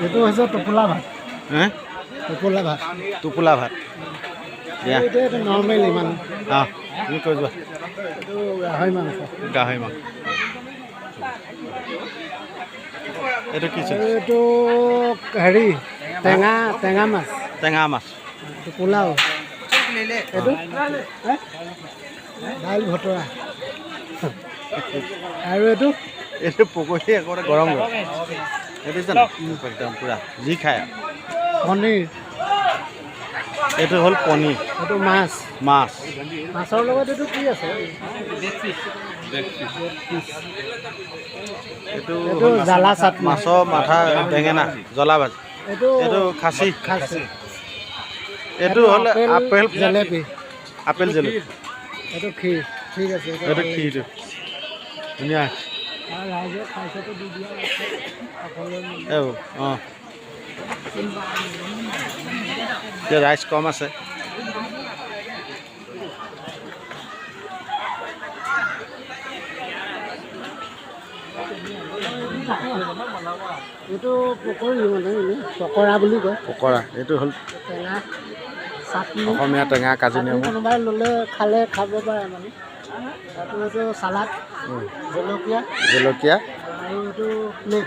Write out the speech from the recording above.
এইটো হৈছে টোপোলা ভাত। হে? টোপোলা ভাত। টোপোলা ভাত দিয়া। এইটো এইটো নৰ্মেল ইমান। অঁ, তুমি কৈ যোৱা। এইটো গাহৰি মাংস। গাহৰি মাংস। এইটো কি? আৰু এইটো হেৰি টেঙা, টেঙা মাছ। টেঙা মাছ। এইটো পোলাও। এইটো হে? দাইল ভতৰা। আৰু এইটো? এইটো পকৰী, একেবাৰে গৰম গৰম। এইটো জানো একদম পূৰা যি খায় আৰু। পনীৰ। এইটো হ'ল পনীৰ। এইটো মাছ। মাছ। মাছৰ লগত এইটো কি আছে? এইটো এইটো জ্বালা চাটনি। মাছৰ মাথা, বেঙেনা, জ্বলা ভাজি। এইটো এইটো খাচী। খাচী। এইটো হ'লে আপেল। জেলেপি। আপেল জেলেপি। এইটো ক্ষীৰ। ঠিক আছে, এইটো এইটো ভাল লাগিছে। ক্ষীৰটো ধুনীয়া। আৰু ৰাইজে খাইছেতো, দি দিয়া সকলোৱে মিলি। অঁ, এতিয়া ৰাইচ কম আছে। এইটো পকৰী, মানে এনেই পকৰা বুলি কয়। পকৰা। এইটো হ'ল টেঙা চাটনি। অসমীয়া টেঙা কাজি চাটনি। নেমু। কোনোবাই ল'লে খালে খাব পাৰে। মানে এইটো চালাড, জলকীয়া। জলকীয়া। আৰু এইটো প্লেট।